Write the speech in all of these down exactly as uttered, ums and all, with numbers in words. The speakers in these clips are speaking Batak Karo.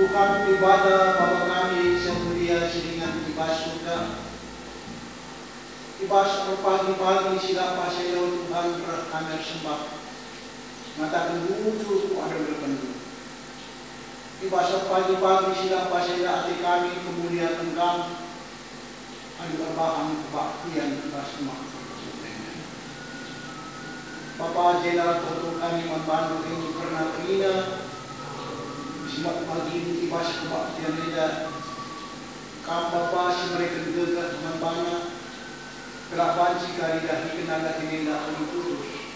Tuhan Dibata, Bapa kami si mulia si ringan i bas Surga, i bas erpagi-pagi si la pasai lau Tuhan reh kami ersembah, ngataken bujur ku adokenNdu. I bas erpagi-pagi si la pasai lau ate kami pemuliaken Kam, alu erbahan kebaktian i bas rumah. Bapa, jenda toto kami man bandu rindu kerna kerina, si mat pagi i bas kebaktian enda. Kam Bapa si mereken gegeh man bana, gelah banci kari dahikenna dahin enda alu tutus,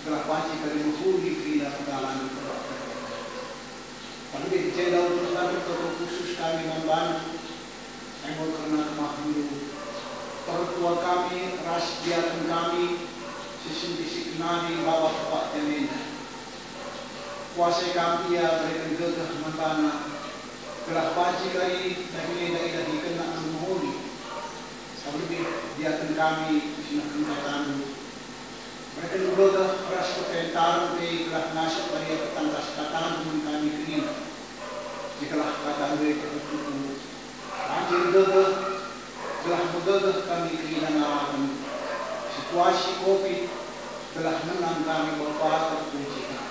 gelah banci kari mehuli kerina pengalaman perak. Tapi jenda untuk kami toto khusus kami man bandu, enggo kerna kemahenNdu. Pertua kami ras diaken kami si sentisik nari baba kebaktian enda. Kuasai Kam ia, bereken gegeh man bana, gelah banci kari dahin enda idahikenna alu mehuli. Terlebih diaken kami si nehken kataNdu. Bereken gegeh ras kepentaren pe gelah ngasup bagi petangkas kataNdu man kami kerina. Jikalau kataNdu e tuhu-tuhu, banci gegeh, gelah megegeh kami kerina ngalaken. Situasi covid gelah menang kami Bapa, terpuji Kam.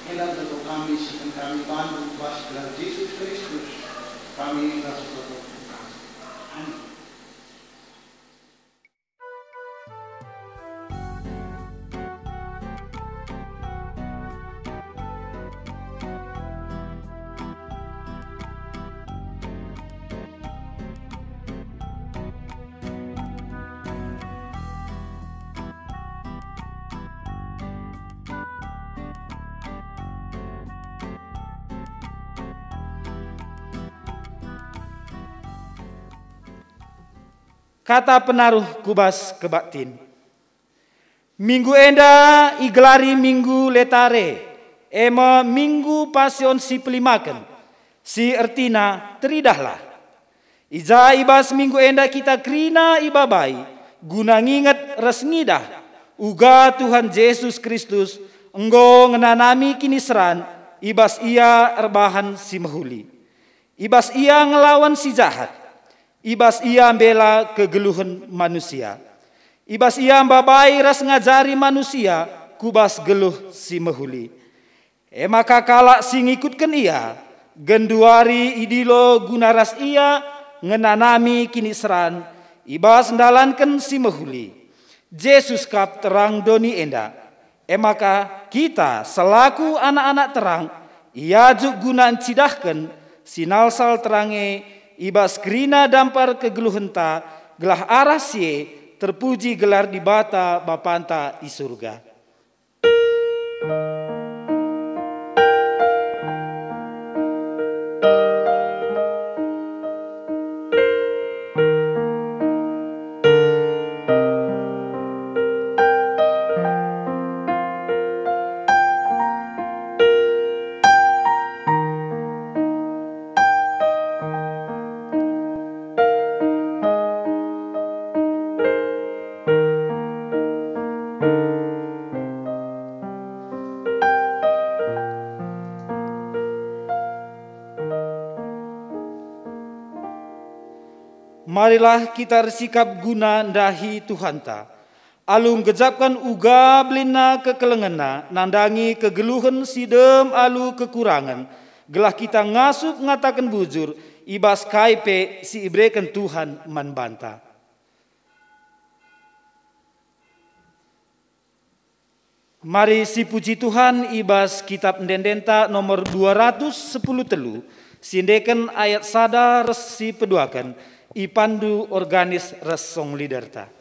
Enda toto kami seken kami bandu bas gelar Jesus Kristus, kami ras toto kami. Amin. Kata penaruh ku bas kebaktin. Minggu enda igelari Minggu Letare, e me Minggu Pasion si Pelimaken, si ertina Teridahlah. I ja i bas minggu enda kita kerina ibabai guna nginget ras ngidah uga Tuhan Jesus Kristus enggo ngenanami kiniseran i bas Ia erbahan si mehuli. I bas Ia ngelawan si jahat. I bas Ia mbela kegeluhen manusia. I bas Ia mbabai ras ngajari manusia ku bas geluh si mehuli. E maka kalak si ngikutken Ia, genduari idilo guna ras Ia ngenanami kiniseran i bas ndalanken si mehuli. Jesus kap terang doni enda. E maka kita selaku anak-anak terang iajuk guna ncidahken si nalsal terang e i bas kerina dampar kegeluhenta, gelah arah si e terpuji gelar Dibata Bapanta i Surga. Marilah kita ersikap guna ndahi Tuhanta, alu nggejapken uga belinna kekelengenna nandangi kegeluhen si dem alu kekurangen, gelah kita ngasup ngataken bujur i bas kai pe si ibereken Tuhan man banta. Mari sipuji Tuhan i bas Kitab Ende-endenta nomor dua ratus sepuluh telu, siendeken ayat sada ras si peduaken, ipandu organis ras song leaderta.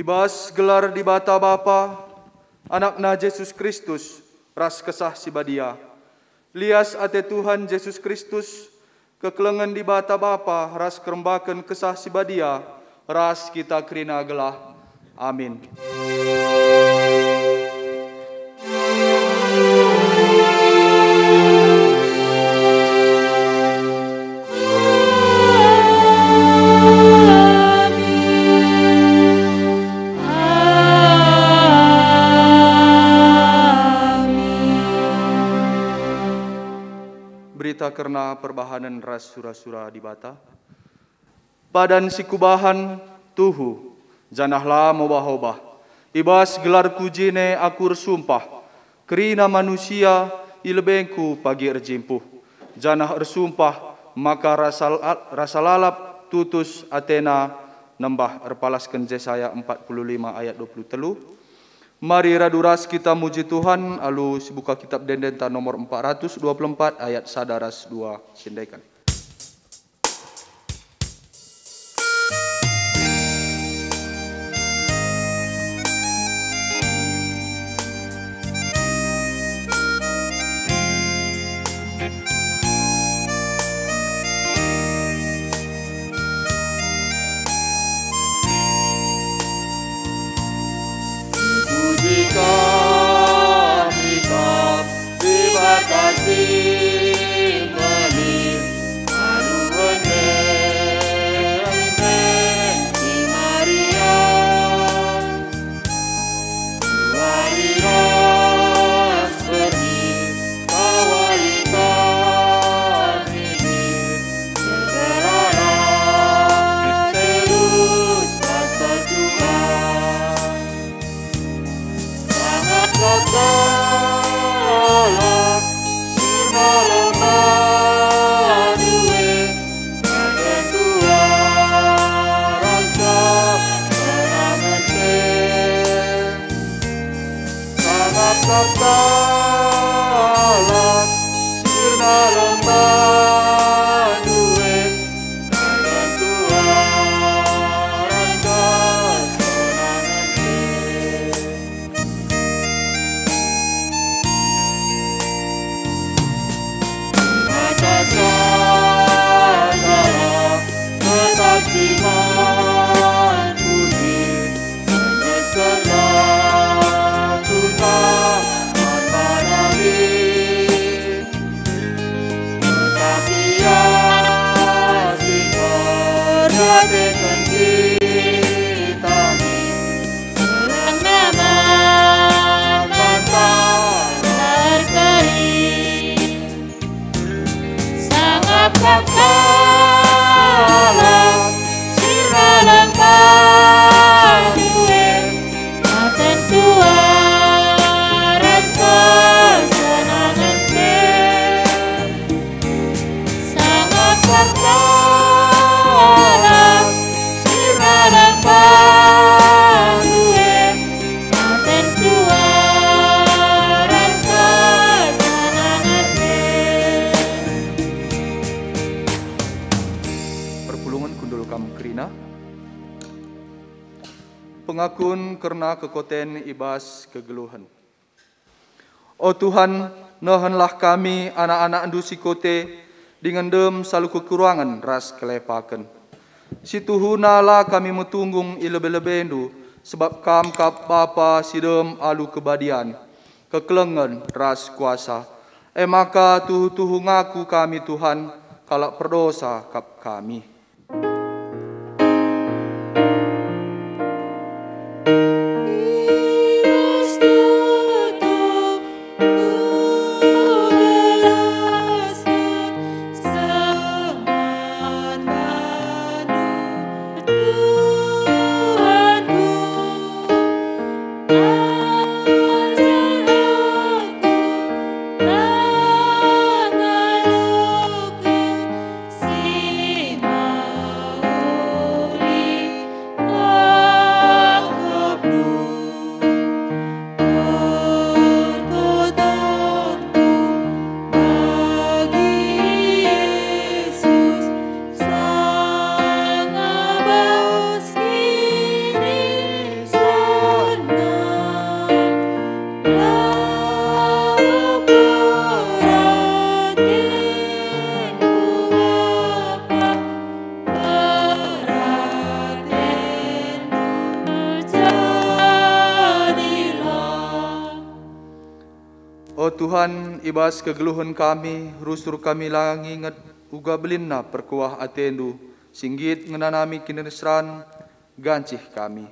Bas gelar Dibata Bapa, Anakna Jesus Kristus, ras Kesah Si Badia. Lias ate Tuhan Jesus Kristus, kekelengen Dibata Bapa ras kerembaken Kesah Si Badia, ras kita kerina gelah. Amin. Berita kerna perbahanen ras sura-sura Dibata. Padan si kubahan, tuhu, janah la mobah-obah. I bas gelarku jine aku ersumpah, kerina manusia i lebengku pagi erjimpuh, janah ersumpah maka rasa, rasa lalap tutus atena nembah erpalasken Jesaya empat puluh lima ayat dua puluh telu. Mari radu ras kita muji Tuhan alu sibuka kitab ende-endenta nomor empat ratus dua puluh empat ayat sada ras dua sindeken. Pujikan ikap Dibata si mbelin, alu ende-ende si Maria. Wari ras berngi, kawali kami, segeralah terus pas Tuhan. Sangap kap kalak si erna lemah due, ngaten tua ras kesenangen pe. Sangap kap kalak si erna lemah due, ngaten tua ras kesenangen pe. Mata saudara tetap si man puji, menyesatlah Tuhan man bana min. Tetapi Ia si perdiateken kita min, seh nge mantang erkeri. Sangap kap kalak si erna lemah due, ngaten tua ras kesenangen pe. Sangap kap kalak si erna lemah due, ngaten tua ras kesenangen pe. Perpulungen kundul kam kerina. Pengakun kerna kekoten i bas kegeluhen. O Tuhan, nehenlah kami anak-anakNdu si kote, dingen dem si alu kekurangen ras kelepaken. Situhuna la kami metunggung i lebe-lebeNdu, sebab Kam kap Bapa si dem alu kebadian, kekelengen ras kuasa. E maka tuhu-tuhu ngaku kami, Tuhan, kalak perdosa kap kami. Tuhan, i bas kegeluhen kami, rusur kami la nginget uga belinna perkuah ateNdu, si nggit ngenanami kiniseran gancih kami.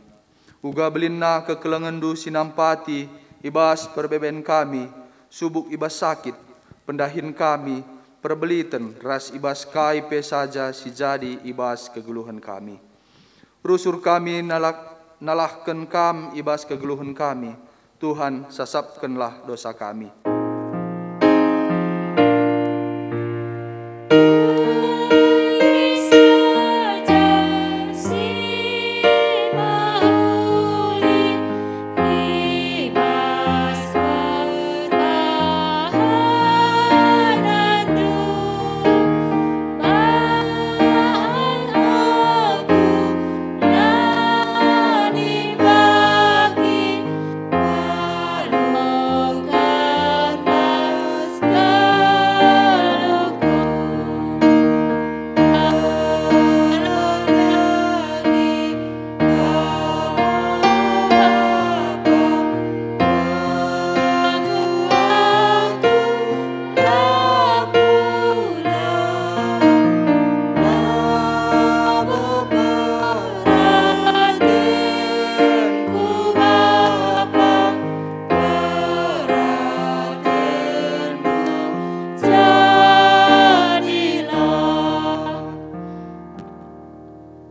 Uga belinna kekelengenNdu si nampati i bas perbeben kami, subuk i bas sakit, pendahin kami, perbeliten ras i bas kai pe saja si jadi i bas kegeluhen kami. Rusur kami nalak-, nalahken Kam i bas kegeluhen kami. Tuhan, sasapkenlah dosa kami.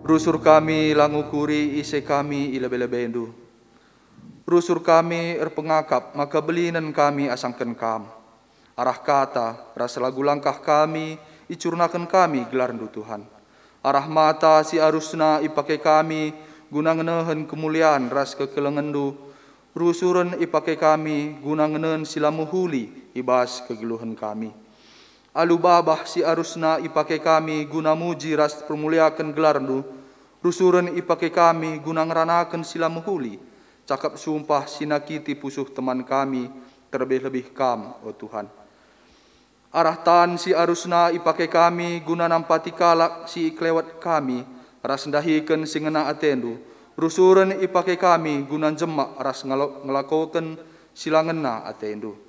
Rusur kami la ngukuri ise kami i lebe-lebendu. Rusur kami erpengakap maka belinen kami asangken Kam. Arah kata ras lagu langkah kami icurnaken kami gelarNdu, Tuhan. Arah mata si arusna ipake kami guna ngenehen kemulian ras kekelengenNdu, rusuren ipake kami guna ngenehen si la mehuli i bas kegeluhen kami. Alu babah si arusna ipake kami guna muji ras permuliaken gelarNdu, rusuren ipake kami guna ngeranaken si la mehuli, cakap sumpah si nakiti pusuh teman kami, terlebih-lebih Kam, o Tuhan. Arah tan si arusna ipake kami guna nampati kalak si ikelewet kami ras ndahiken si ngena ateNdu, rusuren ipake kami guna njemak ras ngalo-, ngelakoken si la ngena ateNdu.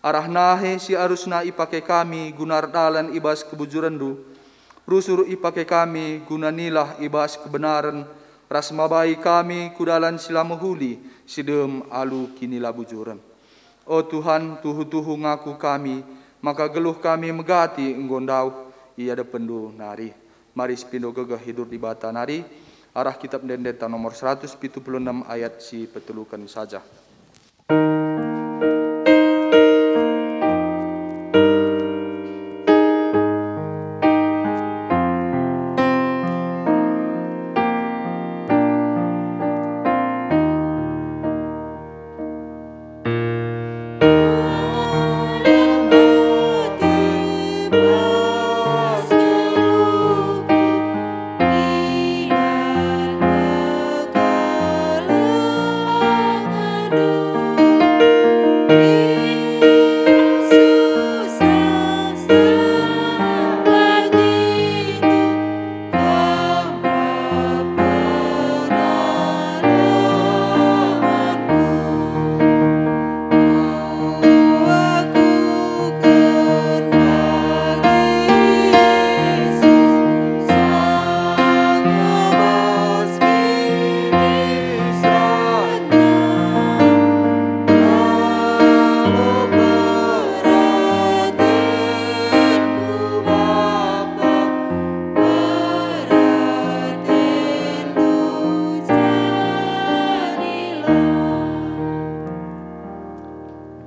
Arah nahe si arusna ipake kami guna erdalan i bas kebujurenNdu, rusur ipake kami guna nilah i bas kebenaren ras mabai kami ku dalan si la mehuli si dem alu kinilabujuren. O Tuhan, tuhu-tuhu ngaku kami, maka geluh kami megati enggo ndauh i adepenNdu nari. Mari sipindo gegeh idur Dibata nari, arah Kitab Ende-Endenta nomor seratus pitu puluh enem ayat si peteluken saja.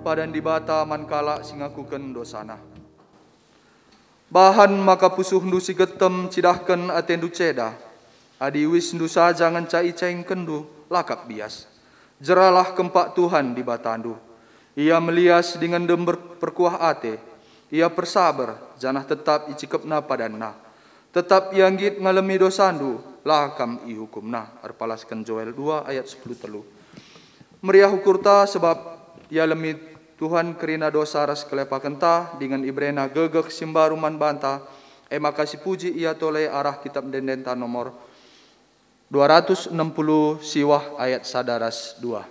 Padan Dibata man kalak si ngakuken dosana. Bahan maka pusuhndu si getem cidahken atendu ceda. Adi uisndu saja ngenca icaingkenndu, la kap bias. Jeralah kempak Tuhan Dibatandu. Ia melias dingen dem ber-, perkuah ate. Ia persaber, janah tetap icikepna padanna. Tetap ia nggit ngalemi dosandu, la kam ihukumna. Erpalasken Joel dua ayat sepuluh telu. Meriah ukurta sebab ialemi Tuhan kerina dosa ras kelepakenta, dingen iberena gegeh si mbaru man banta, e maka sipuji ia tole arah Kitab Ende-Endenta nomor dua ratus enem puluh siwah ayat sada ras dua.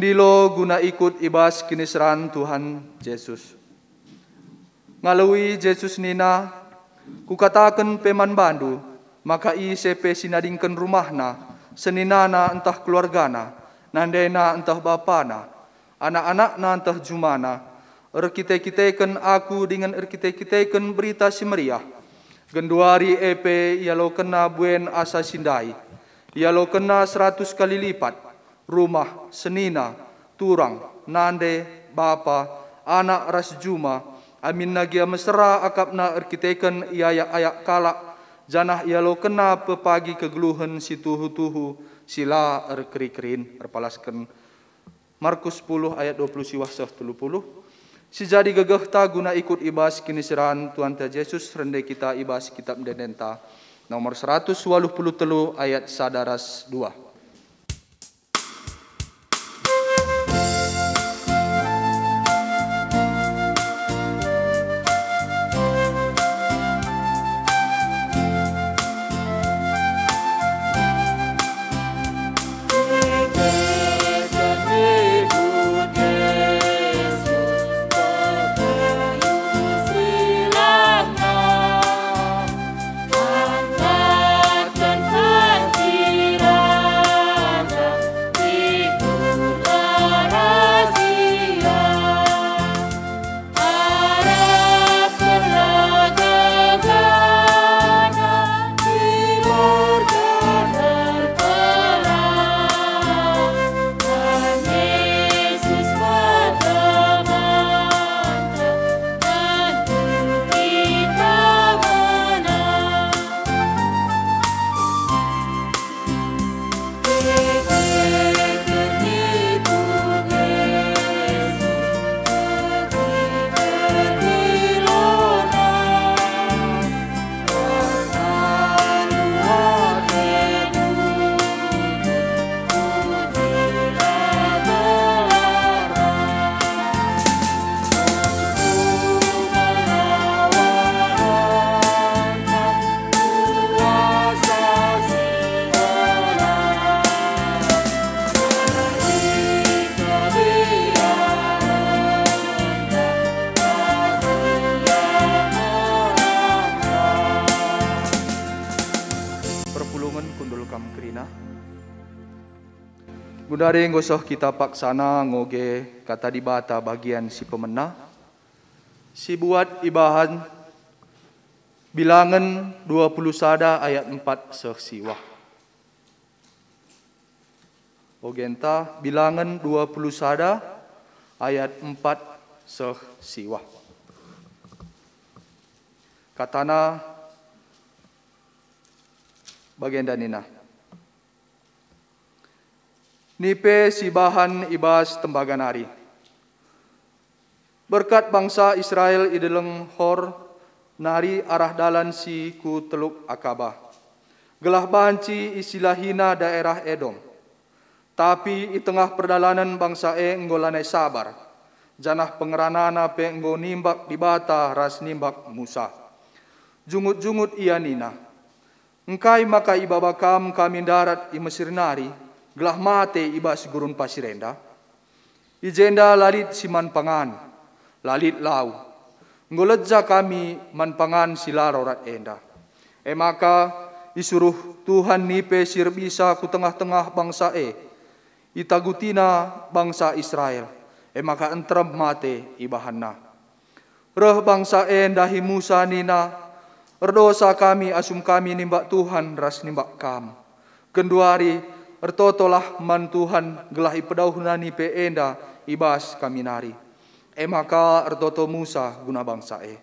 Dilo guna ikut i bas kiniseran Tuhan Jesus. Ngaloi Jesus nina, "Kukataken pe man bandu, maka ise pe si nadingken rumahna, seninana ntah keluargana, nandena ntah bapana, anak-anakna ntah jumana, erkite-kiteken Aku dingen erkite-kiteken Berita Si Meriah, genduari e pe ialokenna buen asa si ndai, ialokenna seratus kali lipat, rumah, senina, turang, nande, bapa, anak ras juma, aminna gia mesera akapna erkiteken iayak-ayak kalak, janah ialokenna pepagi kegeluhen si tuhu-tuhu, si la erkeri-kerin." Erpalasken Markus sepuluh ayat dua puluh siwah seh telu puluh. Si jadi gegehta guna ikut i bas kiniseran Tuhanta Jesus rende kita i bas Kitap Ende-endenta nomor seratus waluh puluh telu ayat sada ras dua. Perpulungen kundul kam kerina. Gundari enggo seh kita paksana ngoge Kata Dibata bagian si pemena, si buat ibahan Bilangen dua puluh sada ayat empat seh siwah. Ogenta Bilangen dua puluh sada ayat empat seh siwah. Katana bagenda nina, Nipe si bahan i bas tembaga nari. Berkat bangsa Israel i deleng Hor nari arah dalan si ku Teluk Akaba, gelah banci isilahina daerah Edom. Tapi i tengah perdalanen bangsa e enggo lanai sabar, janah pengeranana pe enggo nimbak Dibata ras nimbak Musa. Jungut-jungut ia nina, "Engkai maka ibaba kam kami ndarat i Mesir nari, gelah mate i bas gurun pasir enda? I jenda la lit si man pangan, la lit lau. Enggo leja kami man pangan si la rorat enda." E maka isuruh Tuhan nipe si erbisa ku tengah-tengah bangsa e. Itagutina bangsa Israel, e maka nterem mate ibahanna. Reh bangsa e ndahi Musa nina, "Erdosa kami asum kami nimbak Tuhan ras nimbak kam. Genduari ertotolah man Tuhan gelah ipedauhNa nipe enda i bas kami nari." E maka ertoto Musa guna bangsa e.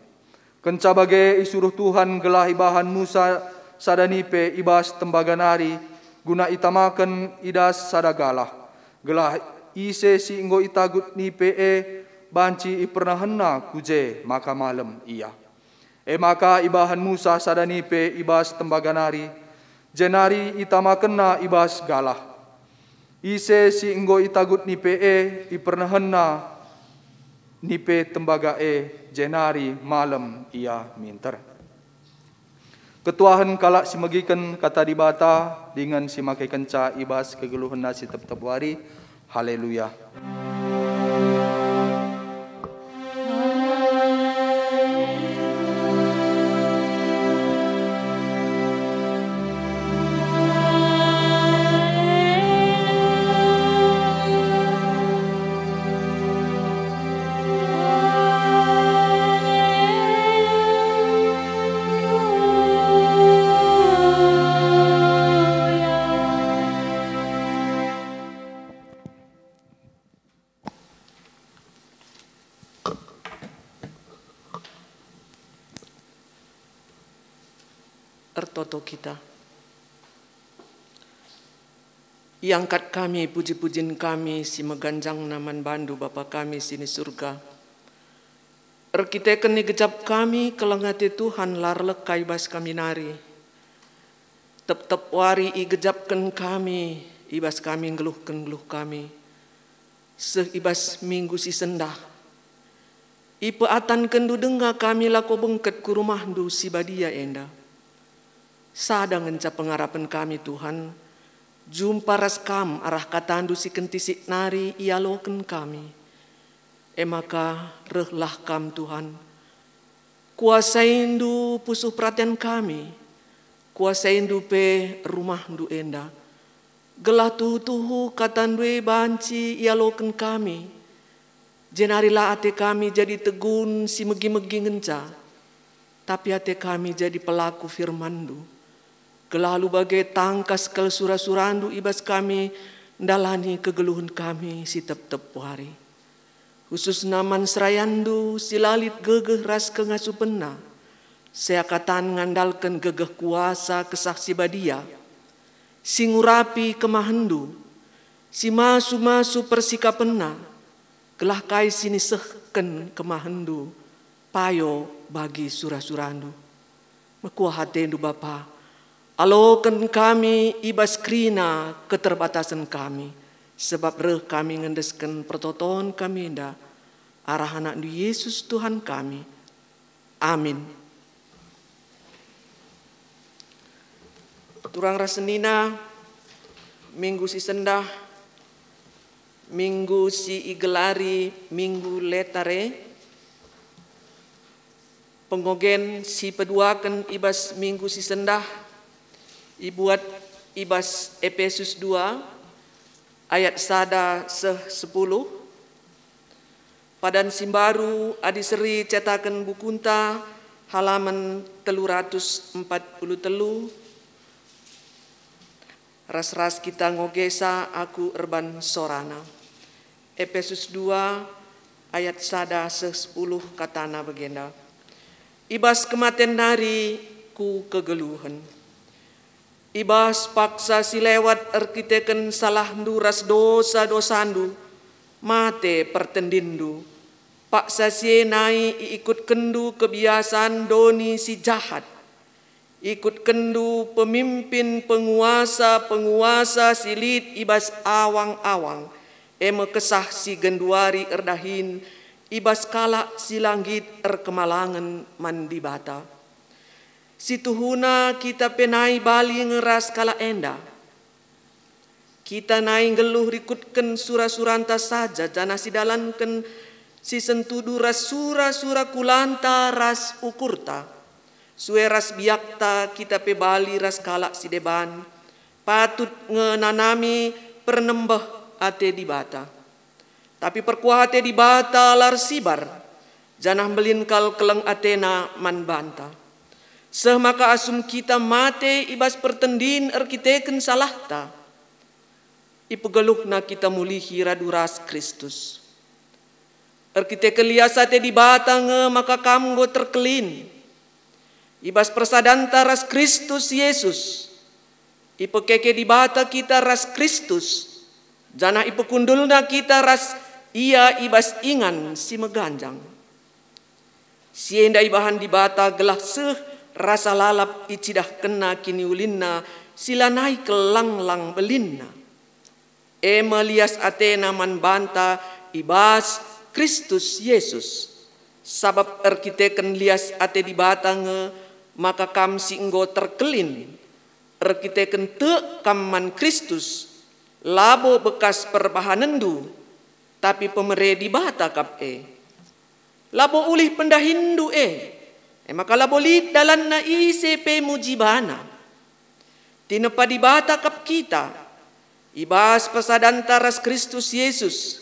Kenca bage isuruh Tuhan gelah ibahan Musa sada nipe i bas tembaga nari guna itamaken i das sada galah, gelah ise si enggo itagut nipe e banci ipernehenna ku je maka malem ia. E maka ibahan Musa sada nipe i bas tembaga nari, jenari itamakenna i bas galah. Ise si enggo itagut nipe e, ipernehenna nipe tembaga e, jenari malem ia minter. Ketuahen kalak si megiken Kata Dibata dingen si makekenca i bas kegeluhenna si tep-tep wari, Haleluya. Ertoto kita. Iangkat kami puji-pujin kami si meganjangna man bandu, Bapa kami si ni Surga. Erkiteken igejap kami keleng ate Tuhan la erleka i bas kami nari. Tep-tep wari igejapken kami i bas kami nggeluhken geluh kami, seh i bas minggu si sendah. Ipeatankenndu denga kami lako bengket ku rumahndu si badia enda. Sada ngenca pengarapen kami, Tuhan, jumpa ras Kam arah katandu si kentisik nari ialoken kami. E maka rehlah Kam, Tuhan. KuasainNdu pusuh peraten kami, kuasainNdu pe rumahndu enda, gelah tuhu-tuhu katandu e banci ialoken kami, jenari la ate kami jadi tegun si megi-megi ngenca, tapi ate kami jadi pelaku firmanNdu, gelah alu bage tangkas kal sura-suraNdu i bas kami ndalani kegeluhen kami si tep-tep wari. Khususna man serayanNdu si la lit gegeh ras kengasupenna, seakatan ngandalken gegeh kuasa Kesah Si Badia, si ngurapi kemahenNdu, si masu-masu persikapenna, gelah kai si nisehken kemahenNdu payo bagi sura-suraNdu. Mekuah atendu, Bapa, aloken kami i bas kerina keterbatasen kami, sebab reh kami ngendesken pertoton kami enda arah AnakNdu Yesus Tuhan kami. Amin. Turang ras senina, minggu si sendah, minggu si igelari Minggu Letare, Pengogen si peduaken i bas minggu si sendah ibuat i bas Epesus dua ayat sada seh sepuluh, padan si mbaru adi seri cetaken bukunta, halaman telu ratus empat puluh telu. Ras-ras kita ngogesa aku erban sorana. Epesus dua ayat sada seh sepuluh katana bagenda, "I bas kematen nari ku kegeluhen." I bas paksa si lewat erkiteken salahndu ras dosa-dosandu, mate pertendinndu. Paksa si e nai iikutkenndu kebiasan doni si jahat. Ikutkenndu pemimpin penguasa-penguasa si lit i bas awang-awang, e me kesah si genduari erdahin i bas kalak si la nggit erkemalangen man Dibata. Situhuna kita pe nai bali nge ras kalak enda. Kita nai nggeluh rikutken sura-suranta saja, janah sidalanken si sentudu ras sura-sura kulanta ras ukurta. Sue ras biakta kita pe bali ras kalak si deban, patut nge nanami pernembeh ate Dibata. Tapi perkuah ate Dibata la ersibar, janah mbelin kal keleng ateNa man banta. Seh maka asum kita mate i bas pertendin erkiteken salahta, ipegeluhNa kita mulihi radu ras Kristus. Erkiteken lias ate Dibata nge maka kam enggo terkelin. I bas persadanta ras Kristus Yesus, ipekeke Dibata kita ras Kristus, janah ipekundulNa kita ras Ia i bas ingan si meganjang. Si enda ibahan Dibata gelah seh rasa lalap icidahkenNa kiniulinNa si lanai kelanglang belinna. E me lias ateNa man banta i bas Kristus Yesus. Sabap erkiteken lias ate Dibata nge maka kam si enggo terkelin, erkiteken tek kam man Kristus, Labo bekas perbahanenndu, tapi pemere Dibata kap e. Labo ulih pendahinndu e, e maka labo lit dalanna ise pe mujibana. Tinepa Dibata kap kita, i bas pesadanta ras Kristus Yesus.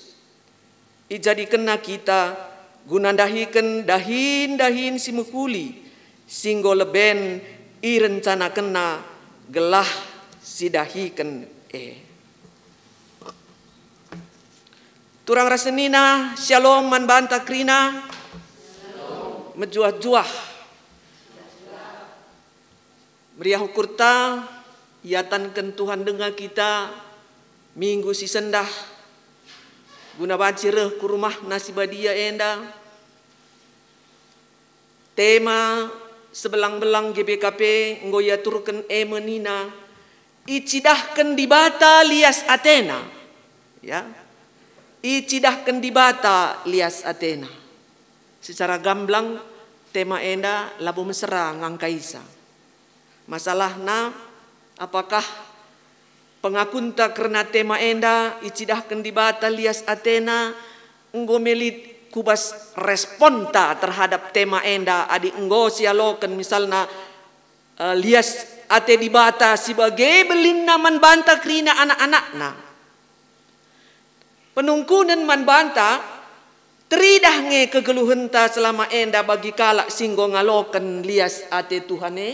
IjadikenNa kita guna ndahiken dahin-dahin si mehuli, si enggo leben irencanakenNa gelah sidahiken e. Turang ras senina, Shalom man banta kerina. Mejuah-juah. Meriah ukurta, iatanken Tuhan denga kita minggu si sendah, guna banci reh ku rumahNa si badia enda. Tema sebelang-belang G B K P enggo iaturken e me nina, "Icidahken Dibata lias ateNa." Ya, icidahken Dibata lias ateNa. Secara gamblang, tema enda labo mesera ngangkaisa. Masalahna, apakah pengakunta kerna tema enda, icidahken Dibata lias ateNa, enggo me lit ku bas responta terhadap tema enda, adi enggo sialoken misalna, eh, lias ate Dibata si bage belinna man banta kerina anak-anakNa? Penungkunen man banta, teridah nge kegeluhenta selama enda bagi kalak si enggo ngaloken lias ate Tuhan e?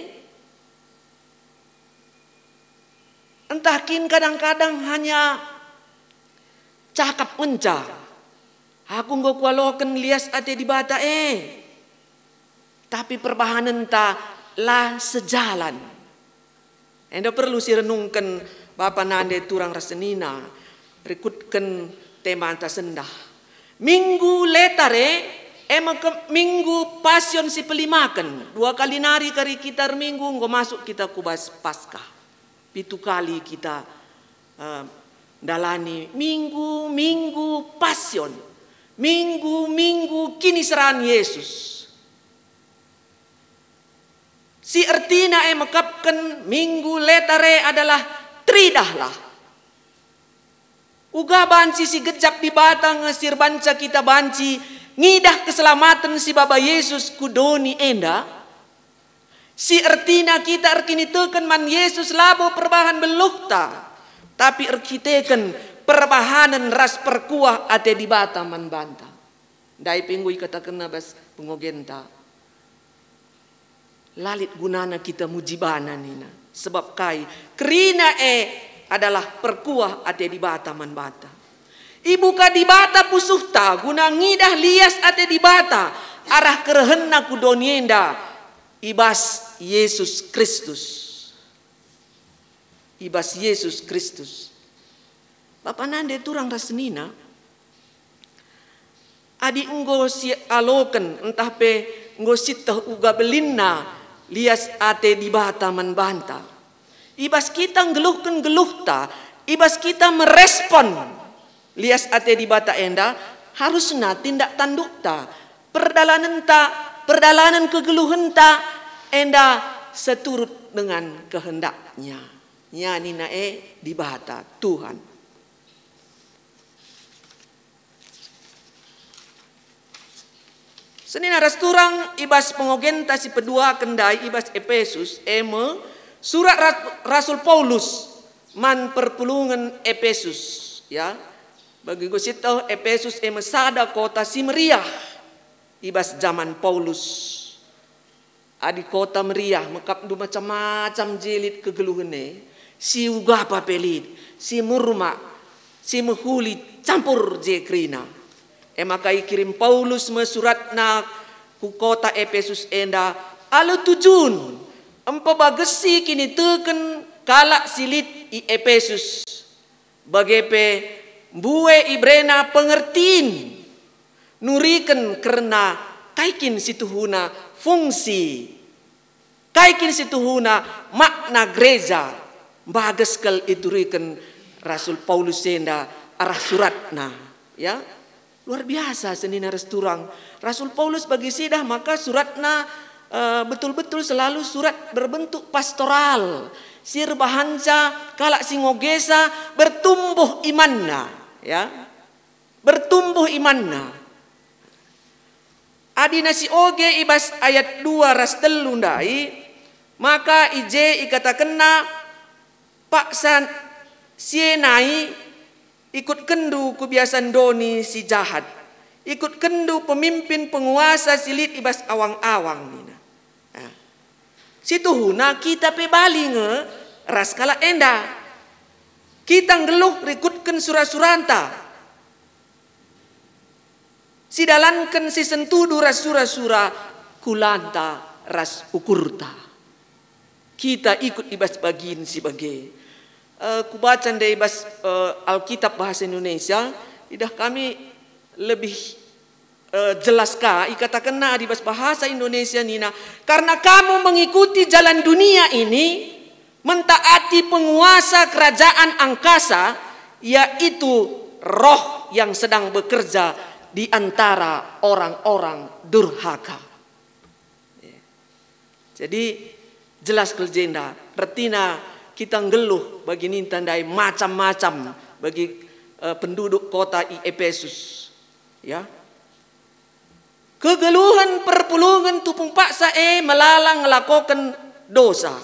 Ntah kin kadang-kadang hanya cakap ngenca, "Aku enggo kualoken lias ate Dibata e," tapi perbahanenta la sejalan. Enda perlu sirenungken bapa nande turang ras senina, rikutken temanta sendah. Minggu Letare, e me kap minggu Pasion si pelimaken. Dua kali nari kari kita erminggu enggo masuk kita ku bas Paskah. Pitu kali kita, eh, ndalani minggu-minggu Pasion, minggu-minggu kiniseran Yesus. Si ertina e mekapken minggu Letare adalah teridahlah. Uga banci si gejap Dibata nge si erbanca kita banci ngidah keselamaten si baba Yesus ku doni enda? Si ertina kita erkiniteken man Yesus labo perbahan beluhta, tapi erkiteken perbahanen ras perkuah ate Dibata man banta. Ndai pe enggo ikatakenna bas pengogenta, "La lit gunana kita muji bana," nina. Sebab kai? Kerina e adalah perkuah ate Dibata man banta. Ibuka Dibata pusuhta guna ngidah lias ate Dibata arah kerehenNa ku doni enda i bas Yesus Kristus. I bas Yesus Kristus. Bapa nande turang ras senina, adi enggo sialoken ntah pe enggo sieteh uga belinna lias ate Dibata man banta, i bas kita nggeluhken geluhta, i bas kita merespon lias ate Dibata enda, harusna tindak tandukta, perdalanenta, perdalanen kegeluhenta enda seturut dengan kehendak-Nya. Nya nina e Dibata, Tuhan. Senina ras turang, i bas pengogenta si peduaken ndai i bas Epesus, e me surat ras-, Rasul Paulus man perpulungen Epesus, ya. Bagi enggo sieteh, Epesus e me sada kota si meriah i bas jaman Paulus. Adi kota meriah, mekapndu macam-macam je lit kegeluhen e, si ugapa pe lit, si murmak, si mehuli campur je kerina. E maka ikirim Paulus me suratna ku kota Epesus enda alu tujun, mpebagesi kiniteken kalak si lit i Epesus. Bage pe mbue iberena pengertin, nuriken kerna kai kin situhuna fungsi, kai kin situhuna makna gereja, mbages kal ituriken Rasul Paulus enda arah suratna, ya. Luar biasa senina ras turang. Rasul Paulus bagi sidah maka suratna Eh, betul-betul selalu surat berbentuk pastoral, si erbahanca kalak si ngogesa bertumbuh imanna, ya. Bertumbuh imanna. Adina si oge i bas ayat dua ras telu ndai, maka i je ikatakenna, "Paksa si e nai ikutkenndu kebiasan doni si jahat, ikutkenndu pemimpin penguasa si lit i bas awang-awang," nina. Nah, situhuna kita pe bali nge ras kalak enda. Kita nggeluh rikutken sura-suranta. Sidalanken si sentudu ras sura-sura kulanta ras ukurta. Kita ikut i bas bagin si bage. Eh, kubaca ndai i bas, eh, Alkitab bahasa Indonesia, idah kami lebih, eh, jelas ka, ikatakenna adi bas bahasa Indonesia nina, "Karena kamu mengikuti jalan dunia ini, mentaati penguasa kerajaan angkasa, yaitu roh yang sedang bekerja di antara orang-orang durhaka." Jadi, jelas kal jenda, ertina kita nggeluh bagi ninta ndai macam-macam bagi, eh, penduduk kota i Epesus. Ya. Kegeluhen perpulungen tupung paksa e melala ngelakoken dosa.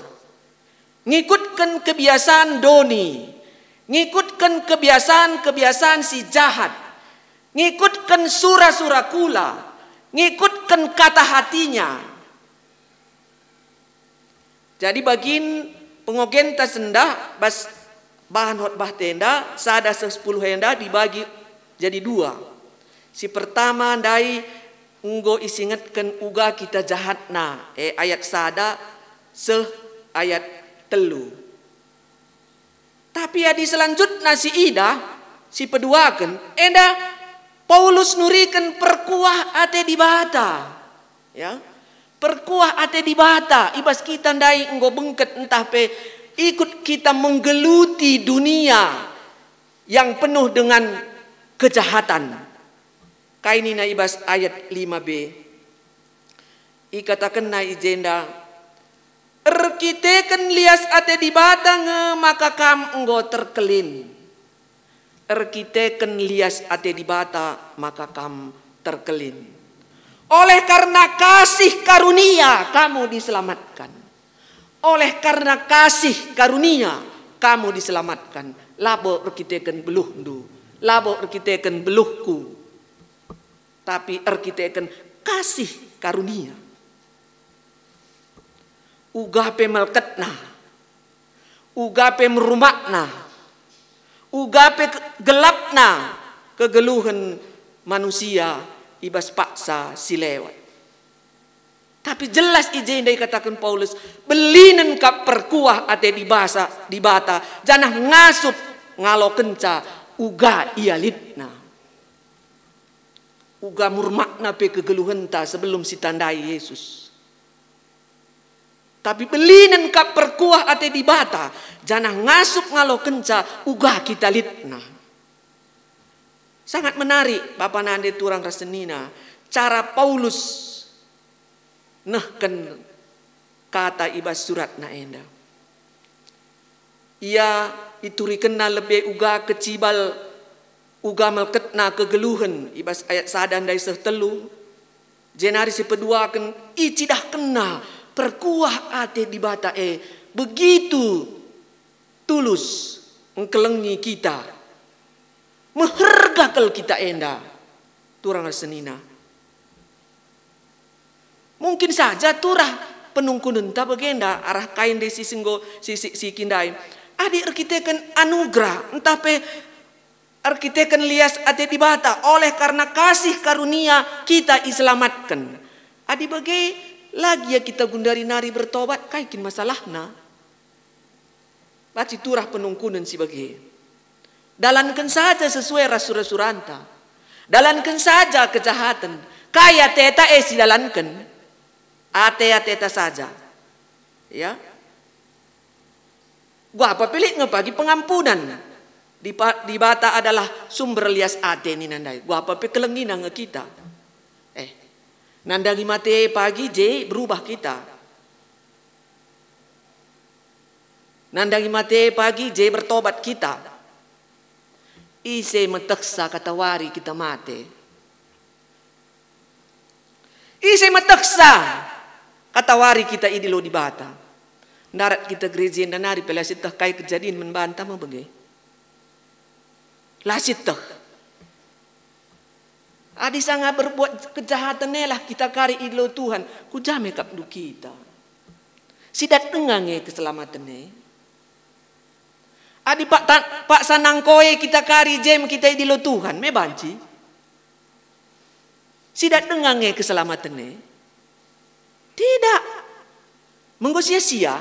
Ngikutken kebiasaan doni, ngikutken kebiasaan-kebiasaan si jahat, ngikutken sura-sura kula, ngikutken kata hatinya. Jadi bagin pengogenta sendah bas bahan khotbah enda, sada seh sepuluh enda dibagi jadi dua. Si pertama ndai enggo isingetken uga kita jahatna, e, ayat sada seh ayat telu. Tapi adi selanjutna si idah, si peduaken, enda Paulus nuriken perkuah ate Dibata. Ya, perkuah ate Dibata i bas kita ndai enggo bengket ntah pe ikut kita menggeluti dunia yang penuh dengan kejahatan. Kai nina i bas ayat lima b? Ikatakenna i jenda, "Erkiteken lias ate Dibata nge maka kam enggo terkelin." Erkiteken lias ate Dibata maka kam terkelin. Oleh karena kasih karunia kamu diselamatkan. Oleh karena kasih karunia kamu diselamatkan. Labo erkiteken beluhndu, labo erkiteken beluhku, tapi erkiteken kasih karunia. Uga pe melketna, uga pe merumakna, uga pe ke-, gelapna kegeluhen manusia i bas paksa si lewat. Tapi jelas i jenda ikataken Paulus, belinen kap perkuah ate Dibasa, Dibata, janah ngasup ngalokenca uga ia litna. Uga murmakna pe kegeluhenta sebelum sitandai Yesus. Tapi belinen kap perkuah ate Dibata, janah ngasup ngalokenca uga kita litna. Sangat menarik, bapa nande turang ras senina, cara Paulus nehken kata i bas suratna enda. Ia iturikenna lebe uga kecibal, uga melketna kegeluhen i bas ayat sada ndai seh telu, jenari si peduaken icidahkenna perkuah ate Dibata e begitu tulus engkelengi kita. Meherga kal kita enda, turang ras senina. Mungkin saja turah penungkunenta bagenda arah kai ndai si enggo si, si, si kindai. Adi erkiteken anugerah, ntah pe erkiteken lias ate Dibata, oleh karena kasih karunia kita iselamatken. Adi bage, la gia kita gundari nari bertobat, kai kin masalahna? Banci turah penungkunen si bage. Dalanken saja sesuai ras sura-suranta. Dalanken saja kejahaten. Kai ateta e sidalanken? Ate-ateta saja. Ya. Uga pe lit nge pagi pengampunan. Dipa-, Dibata adalah sumber lias ate nina ndai. Uga pe kelengina nge kita. Eh. Nandangi mate pagi je berubah kita. Nandangi mate pagi je bertobat kita. Ise metehsa katawari kita mate? Ise metehsa katawari kita idilo Dibata? Ndarat kita gereja enda nari pe la sieteh kai kejadin man banta me bage. La sieteh. Adi sanga berbuat kejahaten e lah kita kari idilo Tuhan, ku ja me kap ndu kita? Sidat denga nge keselamaten e? Adi pak ta-, paksa nangkoe kita kari jem kita idilo Tuhan, me banci? Sidat denga nge keselamaten e? Tidak. Menggo sia-sia.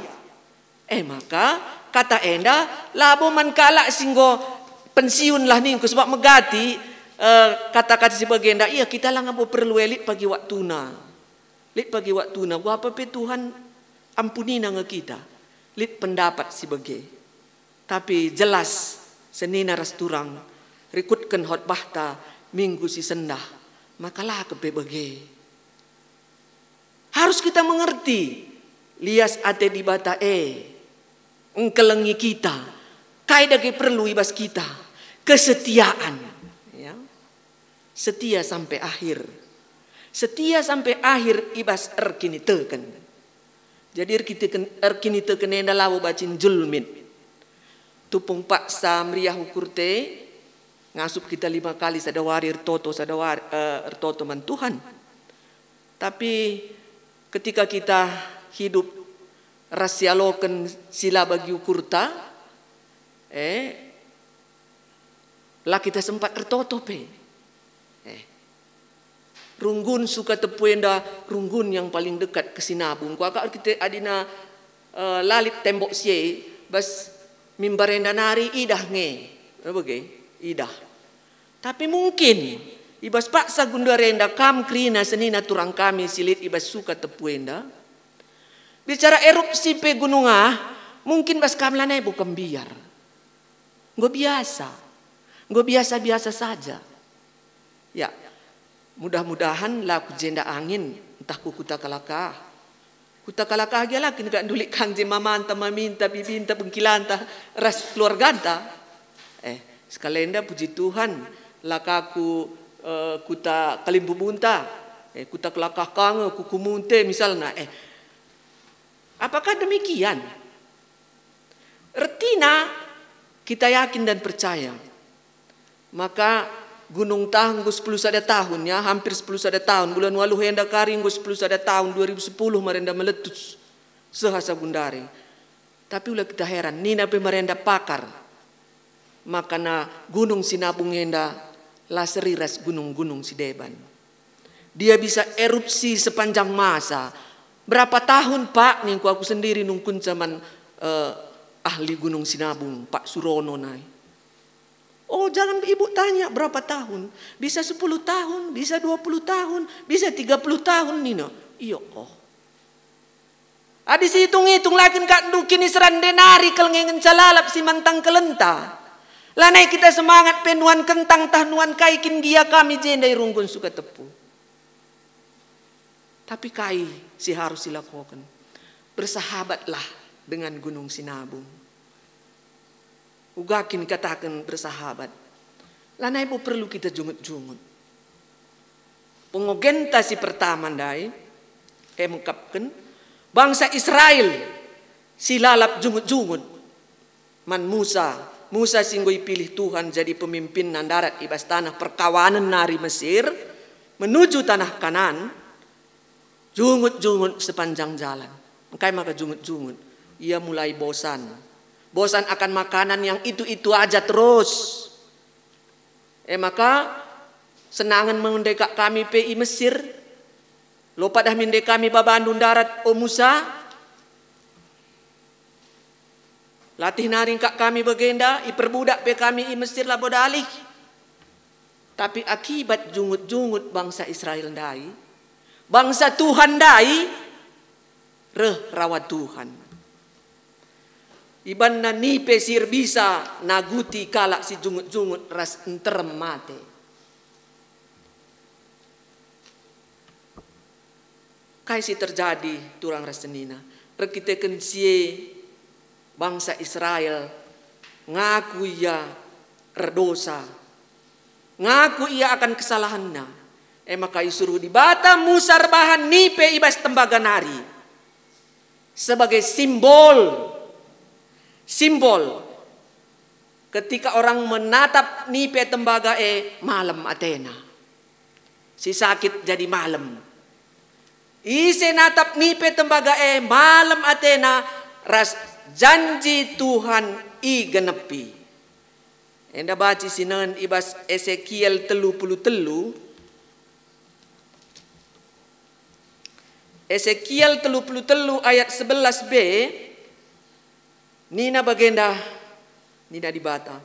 Eh maka, kata enda labo man kalak si enggo pensiun lah ningku, sebab megati, eh, kata-kata si bagenda, iya kita la ngabo perlu e, lit pagi waktuna. Lit pagi waktuna, kuapa pe Tuhan ampunina nge kita. Lit pendapat si bage. Tapi jelas senina ras turang rikutken khotbahta minggu si sendah, maka la kepe bage. Harus kita mengerti lias ate Dibata e engkelengi kita, kai dage perlu i bas kita, kesetiaan, ya. Setia sampai akhir. Setia sampai akhir i bas erkiniteken. Jadi erkiniteken, erkiniteken enda labo banci njulmit. Tupung paksa meriah ukurta, ngasup kita lima kali sada wari ertoto, sada wari, eh, ertoto man Tuhan. Tapi ketika kita hidup ras sialoken si la bagi ukurta, eh, la kita sempat ertoto pe. Eh. Runggun Sukatepu enda runggun yang paling dekat ke sinabung. Kuakap kita adina, eh, la lit tembok si e, bas mimbar enda nari idah nge. Apa ge? Idah. Tapi mungkin i bas paksa gundari enda kam kerina senina turang kami si lit i bas Sukatepu enda. Bicara erupsi pe gunung ah, mungkin bas kam lanai buka mbiar. Enggo biasa. Enggo biasa-biasa saja. Ya, mudah-mudahan la ku jenda angin, ntah ku Kuta Kalaka. Kuta Kalaka gia la kin kak ndulik kang je mamanta, maminta, bibinta, bengkilanta, ras keluarganta. Eh, sekalenda puji Tuhan, la ka ku, eh, Kuta Kalimbubunta, eh, Kuta Kalaka ka nge, ku Kumunte misalna. Eh, apakah demikian? Ertina, kita yakin dan percaya. Maka Gunung Tah enggo sepuluh sada tahun, ya, hampir sepuluh sada tahun, bulan waluh enda kari enggo sepuluh sada tahun, dua ribu sepuluh marenda meletus seh asa gundari. Tapi ula kita heran, nina pe marenda pakar, maka na Gunung Sinabung enda la seri ras gunung-gunung si deban. Dia bisa erupsi sepanjang masa. Berapa tahun, Pak? Ningku aku sendiri nungkunca man, eh, ahli Gunung Sinabung, Pak Surono nai. Oh, jangan ibu tanya berapa tahun. Bisa sepuluh tahun, bisa dua puluh tahun, bisa tiga puluh tahun, nina. Iyo, oh. Adi sihitung-hitung la kin kak ndu kiniseran denari kal nge ngenca lalap si mantang kelenta. Lanai kita semangat pe nuan kentang tah nuan kai kin gia kami jenda i runggun Sukatepu. Tapi kai si harus silakoken? Bersahabatlah dengan Gunung Sinabung. Uga kin kataken bersahabat. Lanai bo perlu kita jungut-jungut. Pengogenta si pertama ndai, e mekapken bangsa Israel si lalap jungut-jungut man Musa. Musa si enggo ipilih Tuhan jadi pemimpinna ndarat i bas tanah perkawanen nari Mesir menuju tanah Kanaan. Jungut-jungut sepanjang jalan. Engkai maka jungut-jungut? Ia mulai bosan. Bosan akan makanan yang itu-itu aja terus. E maka, senangen me ndai kak kami pe i Mesir. Lopadah min ndai kami babandu ndarat, o Musa. Latih nari kak kami bagenda, iperbudak pe kami i Mesir labo dalih. Tapi akibat jungut-jungut bangsa Israel ndai, bangsa Tuhan ndai, reh rawa Tuhan. Ibanna nipe si erbisa naguti kalak si jungut-jungut ras nterem mate. Kai si terjadi, turang ras senina? Erkiteken si e bangsa Israel ngaku ia erdosa, ngaku ia akan kesalahenna. E maka isuruh Dibata Musa erbahan nipe i bas tembaga nari sebagai simbol, simbol ketika orang menatap nipe tembaga e, malem atena. Si sakit jadi malem. Ise natap nipe tembaga e, malem atena, ras janji Tuhan igenepi. Enda banci sinen i bas Esekiel telu puluh telu. Esekiel telu puluh telu ayat sebelas b, nina bagenda, nina Dibata,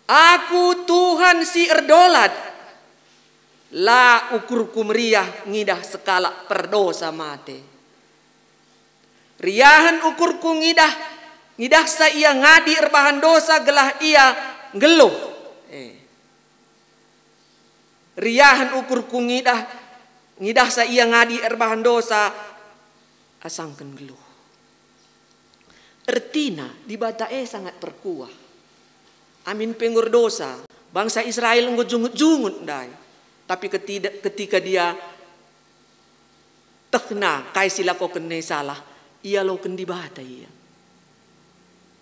"Aku Tuhan si erdolat, la ukurku meriah ngidah sekalak perdosa mate. Riahen ukurku ngidah, ngidahsa ia ngadi erbahan dosa gelah ia nggeluh." Eh. "Riahen ukurku ngidah, ngidahsa ia ngadi erbahan dosa asangken nggeluh." Ertina, Dibata e sangat perkuah. Amin pe enggo erdosa, bangsa Israel enggo jungut-jungut ndai. Tapi ketida-, ketika dia tehna kai si lakokenna salah, ialoken Dibata ia.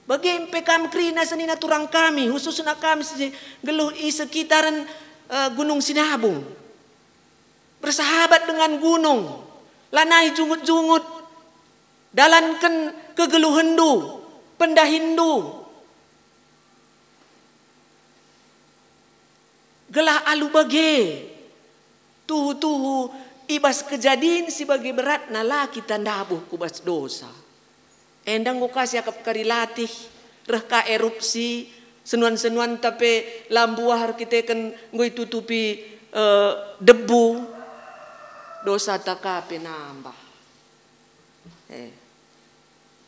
Bage pe kam kerina senina turang kami, khususna kami si nggeluh i sekitaren, eh, Gunung Sinabung. Bersahabat dengan gunung, lanai jungut-jungut, dalanken kegeluhenndu, pendahinndu. Gelah alu bage, tuhu-tuhu i bas kejadin si bage beratna la kita ndabuh ku bas dosa. Enda enggo ka siakap kari latih, reh ka erupsi, senuan-senuanta pe la mbuah erkiteken enggo itutupi, eh, debu, dosata ka pe nambah. Eh,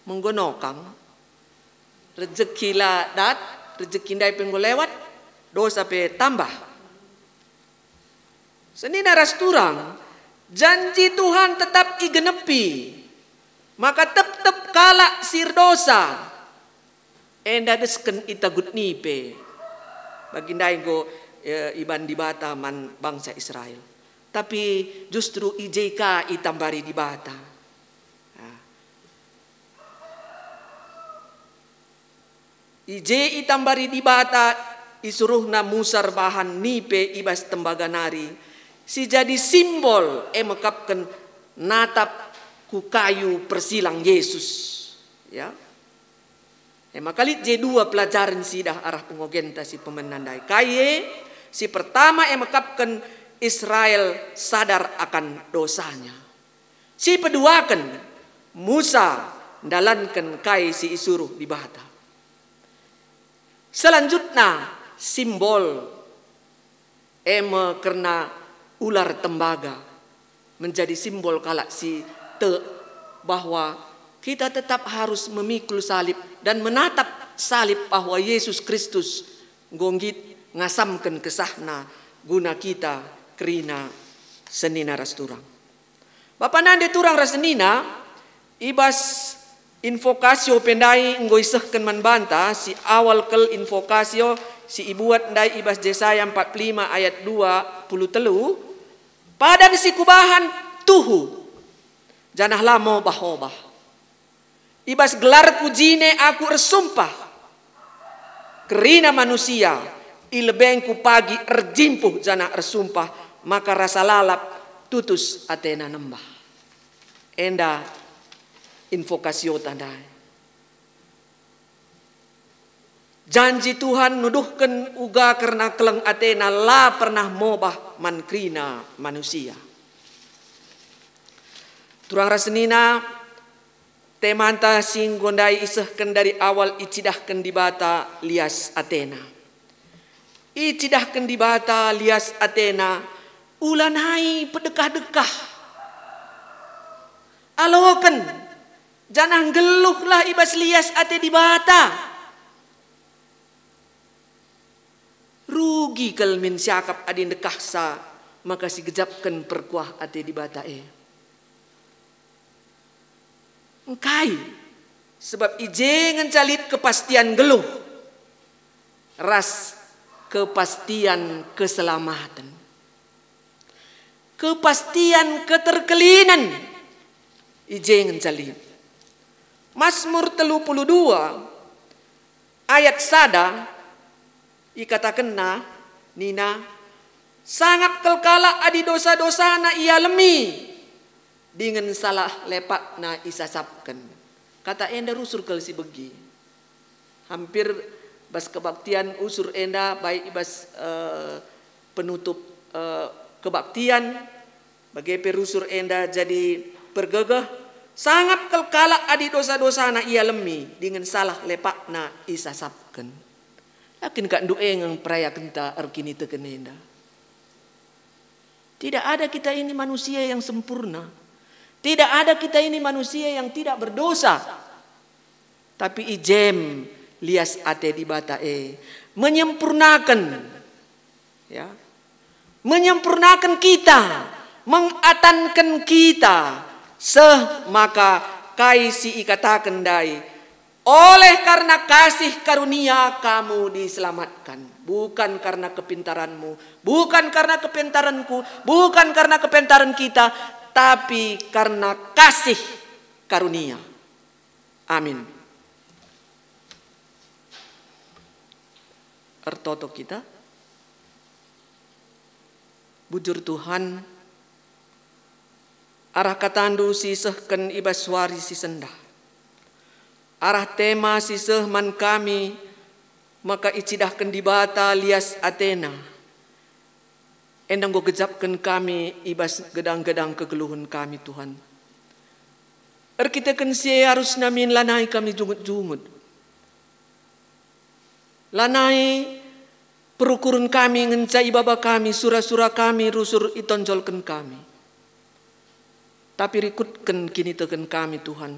menggonokang, rejeki la dat, rejeki ndai pe enggo lewat, dosa pe tambah. Senina ras turang, janji Tuhan tetap igenepi, maka tep-tep kalak si erdosa enda desken itagut nipe. Bagi ndai enggo, eh, iban Dibata man bangsa Israel. Tapi justru i je ka itambari Dibata. Ah. I je itambari Dibata, isuruhna Musa erbahan nipe i bas tembaga nari, si jadi simbol e mekapken natap ku kayu persilang Yesus. Ya. E maka lit je dua pelajaren si idah arah pengogenta si pemena ndai. Kai e? Si pertama e mekapken Israel sadar akan dosanya. Si peduaken, Musa ndalanken kai si isuruh Dibata. Selanjutna, simbol, e me kerna ular tembaga, menjadi simbol kalak si tek bahwa kita tetap harus memikul salib dan menatap salib bahwa Yesus Kristus enggo nggit ngasamken kesahna guna kita kerina senina ras turang. Bapa nande turang ras senina, i bas invokasio pe ndai enggo isehken man banta, si awal kal invokasio si ibuat ndai i bas Jesaya empat puluh lima ayat dua puluh telu, "Padan si kubahan tuhu, janah la mobah-obah. I bas gelarku jine aku ersumpah, kerina manusia, i lebengku pagi erjimpuh janah ersumpah, maka rasa lalap tutus atena nembah." Enda invokasiota ndai. Janji Tuhan nuduhken uga kerna keleng atena la pernah mobah man kerina manusia. Turang ras senina, temanta si enggo ndai isehken dari awal icidahken Dibata lias atena. Icidahken Dibata lias atena, ulanai pedekah-dekah. Aloken, janah nggeluhlah i bas lias ate Dibata. Rugi kal min siakap adi ndekahsa maka sigejapken perkuah ate Dibata e. Engkai? Sebab i je ngenca lit kepastian nggeluh ras kepastian keselamaten. Kepastian keterkelinen i je ngenca lit. Mazmur telu puluh dua ayat sada ikatakenna nina, "Sangap kal kalak adi dosa-dosana ialemi, dingen salah lepakna isasapken." Kata enda rusur kal si begi. Hampir bas kebaktian usur enda, baik i bas, eh, penutup, eh, kebaktian, bage pe rusur enda jadi pergegeh, "Sangap kal kalak adi dosa-dosana ialemi, dingen salah lepakna isasapken." La kin kak ndu e nge mperakenta erkiniteken enda? Tidak ada kita ini manusia yang sempurna. Tidak ada kita ini manusia yang tidak berdosa. Tapi i jem lias ate Dibata e menyempurnaken, ya, menyempurnaken kita, mengatanken kita, seh maka kai si ikataken ndai, "Oleh karena kasih karunia kamu diselamatkan, bukan karena kepintaranmu, bukan karena kepintaranku, bukan karena kepintaren kita, tapi karena kasih karunia." Amin. Ertoto kita. Bujur Tuhan, arah kataNdu si sehken i bas wari si sendah, arah tema si seh man kami, maka icidahken Dibata lias ateNa. Enda enggo gejapken kami i bas gedang-gedang kegeluhen kami, Tuhan. Erkiteken si e arusna min lanai kami jungut-jungut. Lanai perukuren kami ngenca ibaba kami, sura-sura kami rusur itonjolken kami. Tapi rikutken kiniteken kami, Tuhan.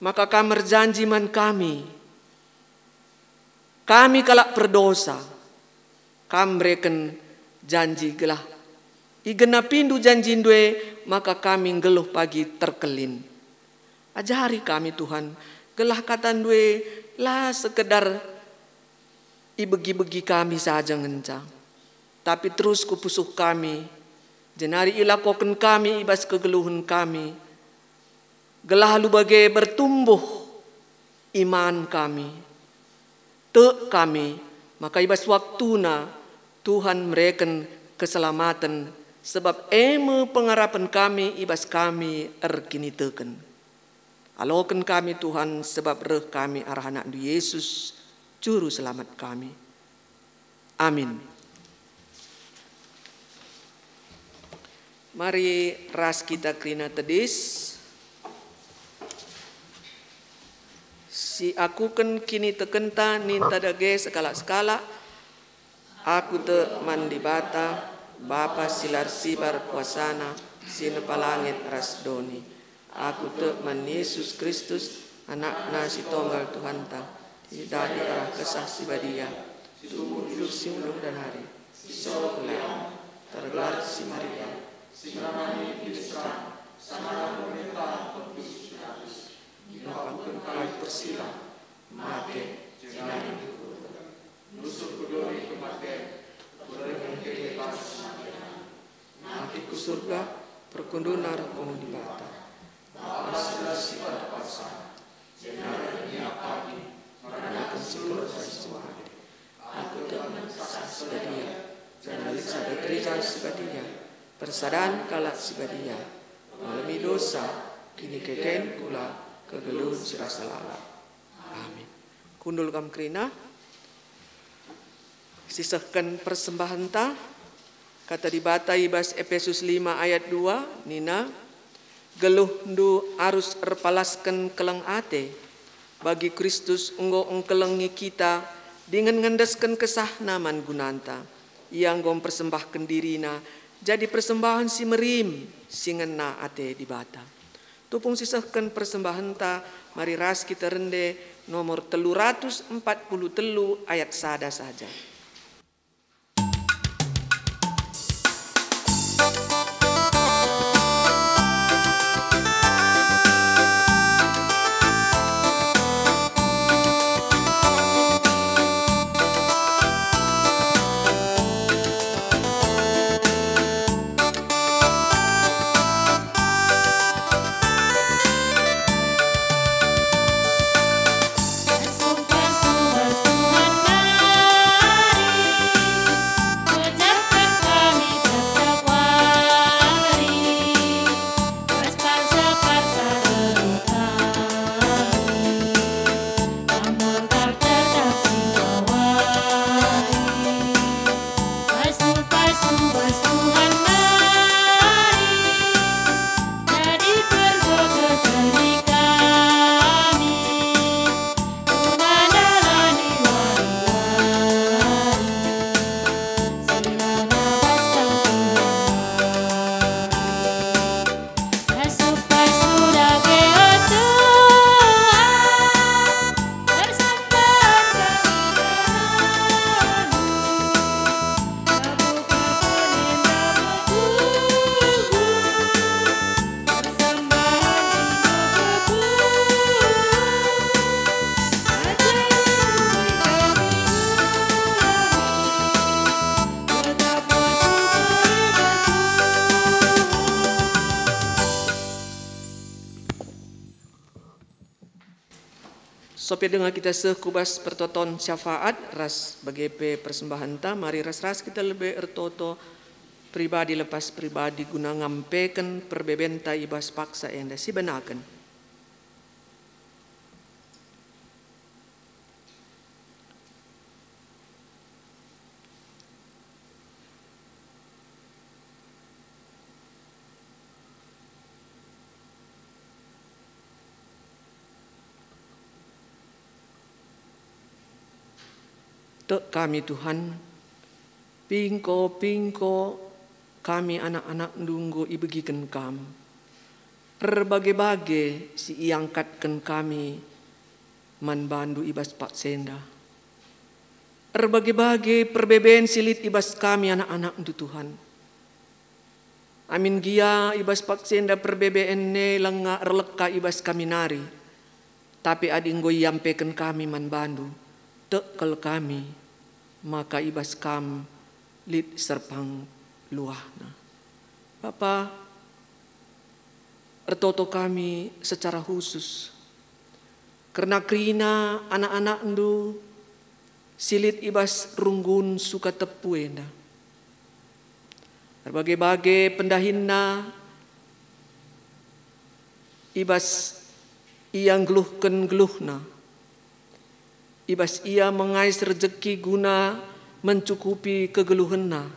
Maka Kam erjanji man kami, kami kalak perdosa, Kam mereken janji gelah igenapindu janjiNdu e, maka kami nggeluh pagi terkelin. Ajari kami, Tuhan, gelah kataNdu e la sekedar ibegi-begi kami saja ngenca, tapi terus ku pusuh kami, jenari ilakoken kami i bas kegeluhen kami, gelah alu bage bertumbuh iman kami. Tek kami maka i bas waktuna Tuhan mereken keselamaten, sebab e me pengarapen kami i bas kami erkiniteken. Aloken kami, Tuhan, sebab reh kami arah AnakNdu Yesus, Juru Selamat kami. Amin. Mari ras kita kerina tedis. Siakuken kinitekenta ninta dage sekalak-sekalak, "Aku tek man Dibata, Bapa si la ersibar kuasaNa, si nepa langit ras doni. Aku tek man Yesus Kristus, AnakNa si Tonggal Tuhanta, si dadi arah Kesah Si Badia, tubuh iluh si ulung dan ari, si soro kelean, tergelar si Maria, si ngerana nina i bas kam, sangana pemerentahen Pontius Pilatus, ilakoken kayu persilang, mate, jenari ikuburken. Nusur ku doni kematen, berngi bas kematen. Nangkih ku surga, perkunduna reh ku Dibata. Bapa si la ersibar kuasaNa, jenari ia pagi meranaken si nggeluh ras si mate. Aku tek man Kesah Si Badia, janah lit sada Gereja Si Badia, persadan kalak si badia, ngalemi dosa, kinikeken kula, kegeluhen si rasa lalap." Amin. Kundul kam kerina. Sisehken persembahenta, kata Dibata i bas Epesus lima ayat dua nina, "Geluhndu arus erpalasken keleng ate, bagi Kristus enggo engkelengi kita dingen ngendesken kesahNa man gunanta. Ia enggo mpersembahken diriNa jadi persembahen si merim, si ngena ate Dibata." Tupung sisehken persembahenta, mari ras kita rende nomor telu ratus empat puluh telu ayat sada saja. Sope denga kita seh ku bas pertoton syafaat ras bage pe persembahenta, mari ras-ras kita lebe ertoto pribadi lepas pribadi guna ngampeken perbebenta i bas paksa enda. Sibenaken. Tek kami, Tuhan, pingko-pingko kami anak-anakNdu enggo ibegiken Kam. Erbage-bage si iangkatken kami man bandu i bas paksa enda. Erbage-bage perbeben si lit i bas kami anak-anakNdu, Tuhan. Amin gia i bas paksa enda perbeben e langa erleka i bas kami nari, tapi adi enggo iampeken kami man bandu, tek kal kami, maka i bas Kam lit serpang luahna. Bapa, ertoto kami secara khusus kerna kerina anak-anakNdu si lit i bas runggun Sukatepu enda. Erbage-bage pendahinna i bas ia nggeluhken geluhna, i bas ia mengais rejeki guna mencukupi kegeluhenna,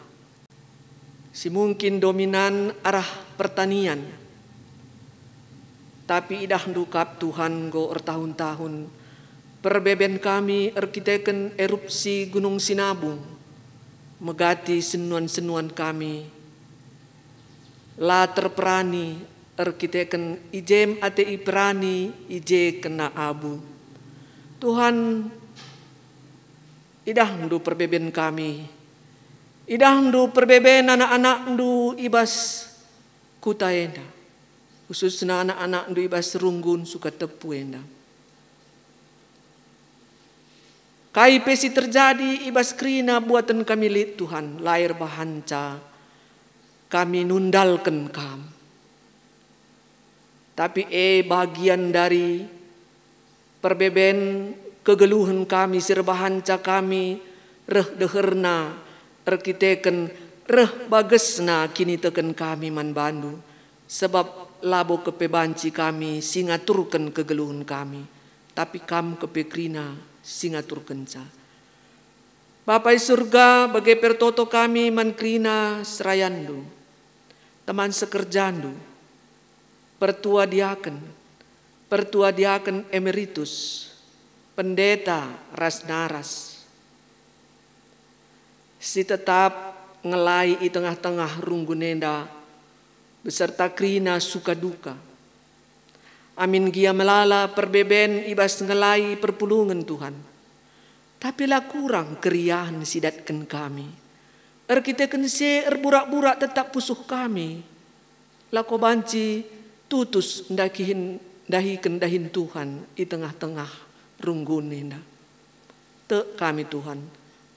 si mungkin dominan arah pertanian. Tapi idahndu kap, Tuhan, enggo ertahun-tahun perbeben kami erkiteken erupsi Gunung Sinabung megati senuan-senuan kami. La terperani erkiteken i je me ate iperani, i je kena abu. Tuhan, idahndu perbeben kami, idahndu perbeben anak-anakndu i bas kuta enda, khususna anak-anakndu i bas runggun Sukatepu enda. Kai pe si terjadi i bas kerina buaten kami lit, Tuhan, la erbahanca kami nundalken Kam. Tapi e bagian dari perbeben kegeluhen kami si erbahanca kami reh deherna erkiteken reh bagesna kiniteken kami man bandu, sebab labo kepe banci kami si ngaturken kegeluhen kami, tapi Kam kepe kerina si ngaturkenca. Bapa i Surga, bage pe ertoto kami man kerina serayanNdu, teman sekerjandu, pertua diaken, pertua diaken emeritus, pendeta ras naras, si tetap ngelai i tengah-tengah runggun enda, beserta kerina suka duka. Amin gia melala perbeben i bas ngelai perpulungen, Tuhan, tapi la kurang keriahen si datken kami. Erkiteken si e erburak-burak tetap pusuh kami, lako banci tutus ndakihen, ndahiken dahin Tuhan i tengah-tengah runggun enda. Tek kami, Tuhan,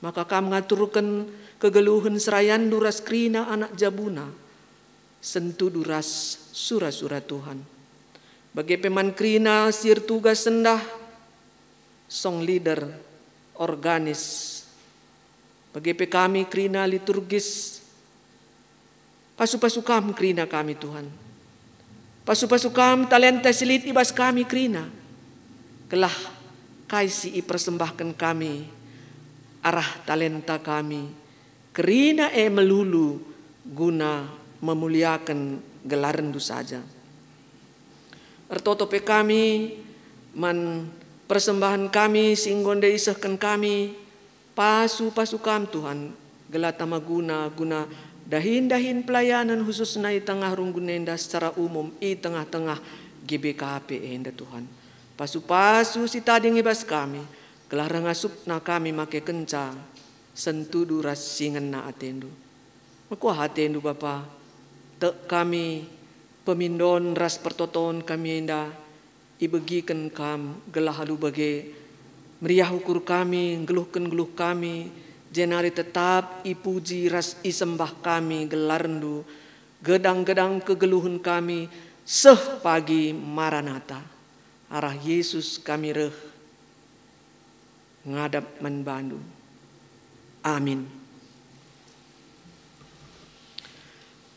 maka Kam ngaturken kegeluhen serayanNdu ras kerina anak jabuna, sentudu ras sura-sura Tuhan. Bage pe man kerina si ertugas sendah, song leader, organis, bage pe kami kerina liturgis. Pasu-pasu Kam kerina kami, Tuhan. Pasu-pasu Kam talenta si lit i bas kami kerina, gelah kai si ipersembahken kami arah talenta kami kerina e melulu guna memuliaken gelarNdu saja. Ertoto pe kami man persembahen kami si enggo ndai isehken kami, pasu-pasu Kam, Tuhan, gelah tama guna, guna dahin-dahin pelayanen khususna i tengah runggun enda secara umum i tengah-tengah G B K P enda, Tuhan. Pasu-pasu si tading i bas kami, gelah reh ngasupna kami makekenca sentudu ras si ngena ateNdu. Mekuah ateNdu, Bapa, tek kami pemindon ras pertoton kami enda ibegiken Kam, gelah alu bage meriah ukur kami nggeluhken geluh kami, jenari tetap ipuji ras isembah kami gelarNdu, gedang-gedang kegeluhen kami, seh pagi Maranatha. Arah Yesus kami reh. ngadap man bandu. Amin.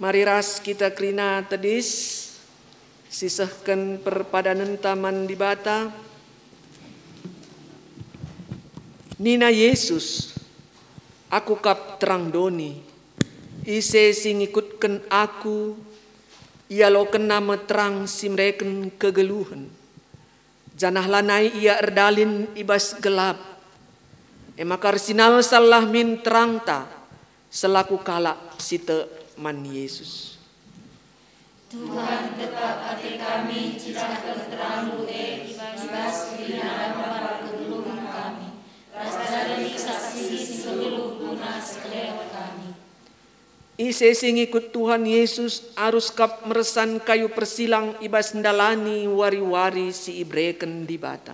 Mari ras kita kerina tedis, sisehken perpadanenta man Dibata. Nina Jesus, "Aku kap terang doni. Ise si ngikutken Aku, ialokenna me terang si mereken kegeluhen, janah lanai ia erdalin i bas gelap." E maka ersinalsallah min terangta selaku kalak si tek man Jesus. Tuhan, tetap ate kami cidahken terangNdu e i bas kerina dampar kegeluhen kami, ras jadi saksi si nggeluh guna sekelewet kami. Ise si ngikut Tuhan Yesus arus kap mersan kayu persilang i bas ndalani wari-wari si ibereken Dibata.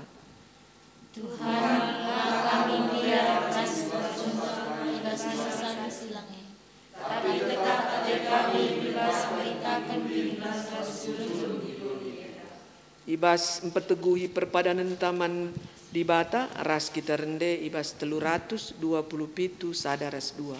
Tuhan, la kami mbiar ras perjumpang i bas mersan silang e, tapi tetap ate kami i bas mberitaken Injil si mehuli. I bas mpeteguhi perpadanenta man Dibata ras kita rende i bas telu ratus dua puluh pitu sada ras dua.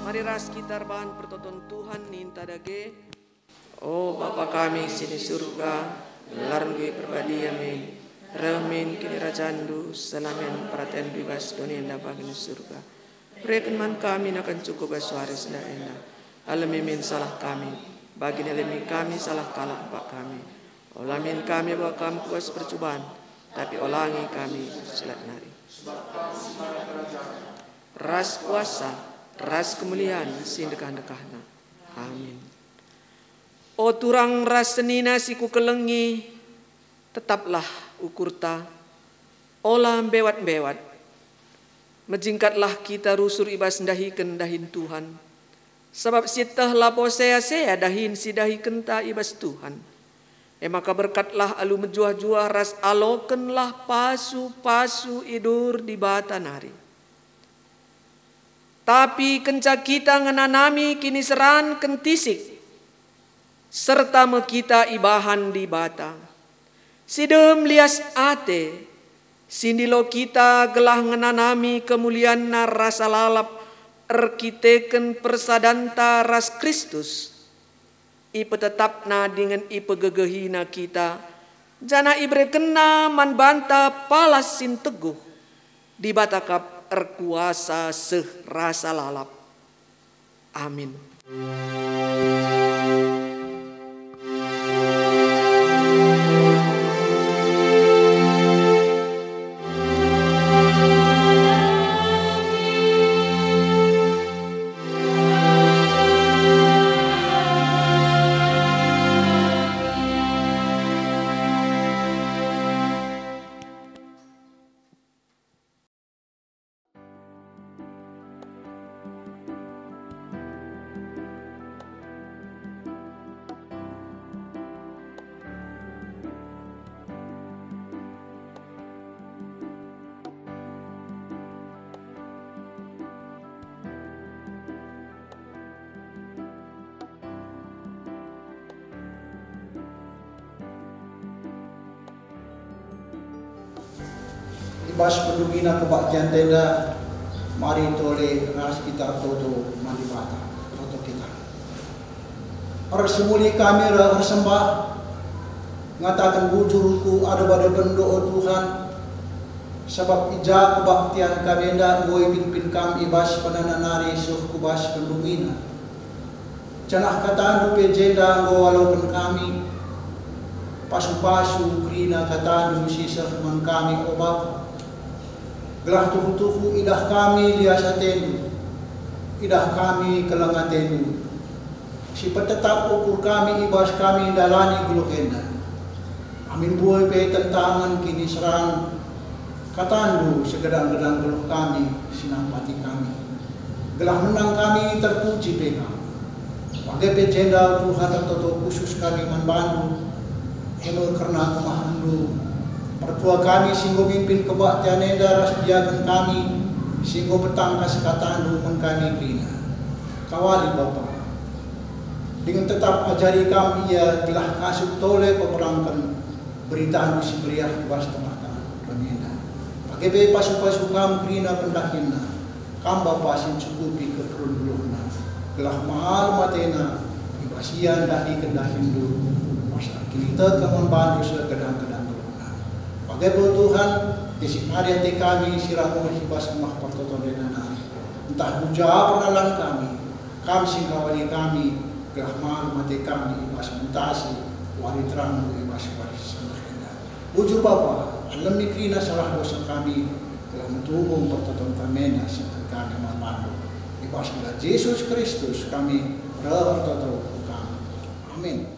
Mari ras kita erbahan pertoton Tuhan ninta dage. O Bapa kami si ni Surga, gelarNdu iperbadia min, reh min kinirajanNdu, seh min peratenNdu i bas doni enda bagi ni Surga. Bereken man kami nakan cukup bas wari si enda. Alemi min salah kami, bagi nalemi kami salah kalak empak kami. Ola min kami bawa Kam ku bas percuban, tapi olangi kami si jahat nari. Ras kuasa, ras kemulian si ndekah-ndekahna. Amin. O turang ras senina si kukelengi, tetaplah ukurta, ola mbewat-mbewat. Mejingkatlah kita rusur i bas ndahiken dahin Tuhan, sabap sieteh labo sea-sea dahin si dahikenta i bas Tuhan. E maka berkatlah alu mejuah-juah ras alokenlah pasu-pasu idur Dibata nari. Tapi kenca kita ngenanami kiniseran kentisik, serta me kita ibahan Dibata, si dem lias ate, si ndilo kita gelah ngenanami kemulianNa rasa lalap erkiteken persadanta ras Kristus. IpetetapNa dingen ipegegehina kita, janah iberekenNa man banta palas si nteguh. Dibata kap erkuasa seh rasa lalap. Amin. I bas pendungina kebaktianta enda, mari tole ras kita ertoto man Dibata. Ertoto kita. Ersemulih kami ras ersembah, ngataken bujur ku adep-adepndu, o Tuhan, sabap i ja kebaktian kami enda enggo ipimpin Kam i bas penana nari seh ku bas pendungina. Janah KataNdu pe jenda enggo waloken kami. Pasu-pasu kerina KataNdu si seh man kami, o Bapa. Gelah tuhu-tuhu idah kami lias ateNdu, idah kami keleng ateNdu, si petetap ukur kami i bas kami ndalani geluh enda. Amin mbue pe tentangen, kiniseran, KataNdu segedang-gedang geluh kami si nampati kami. Gelah menang kami terpuji pe Kam. Bage pe jenda, o Tuhan, ertoto khusus kami man bandu, e me kerna kemahenNdu. Pertua kami si enggo mimpin kebaktian enda ras biaken kami, si enggo petangkas KataNdu man kami kerina. Kawali Bapa, dingen tetap ajari kami ia gelah ngasup tole peberangken beritaNdu si meriah i bas tengah-tengah kami enda. Bage pe pasu-pasu Kam kerina pendahinna. Kam Bapa si ncukupi keperlun geluhna, gelah malem atena i bas ia ndahiken dahinNdu, ras erkiniteken man bandu segedang-gedang geluhna. Bage pe, Tuhan, isik nari ate kami si reh mulih i bas rumah pertoton enda nari. Ntah ku ja perdalan kami, Kam si ngkawali kami, gelah malem ate kami i bas mentasi wari terangNdu i bas wari si sengget enda. Bujur Bapa, alemi kerina salah dosa kami, gelah metunggung pertoton kami enda si engkai kami man bandu. I bas gelar Jesus Kristus kami reh ertoto ku Kam. Amin.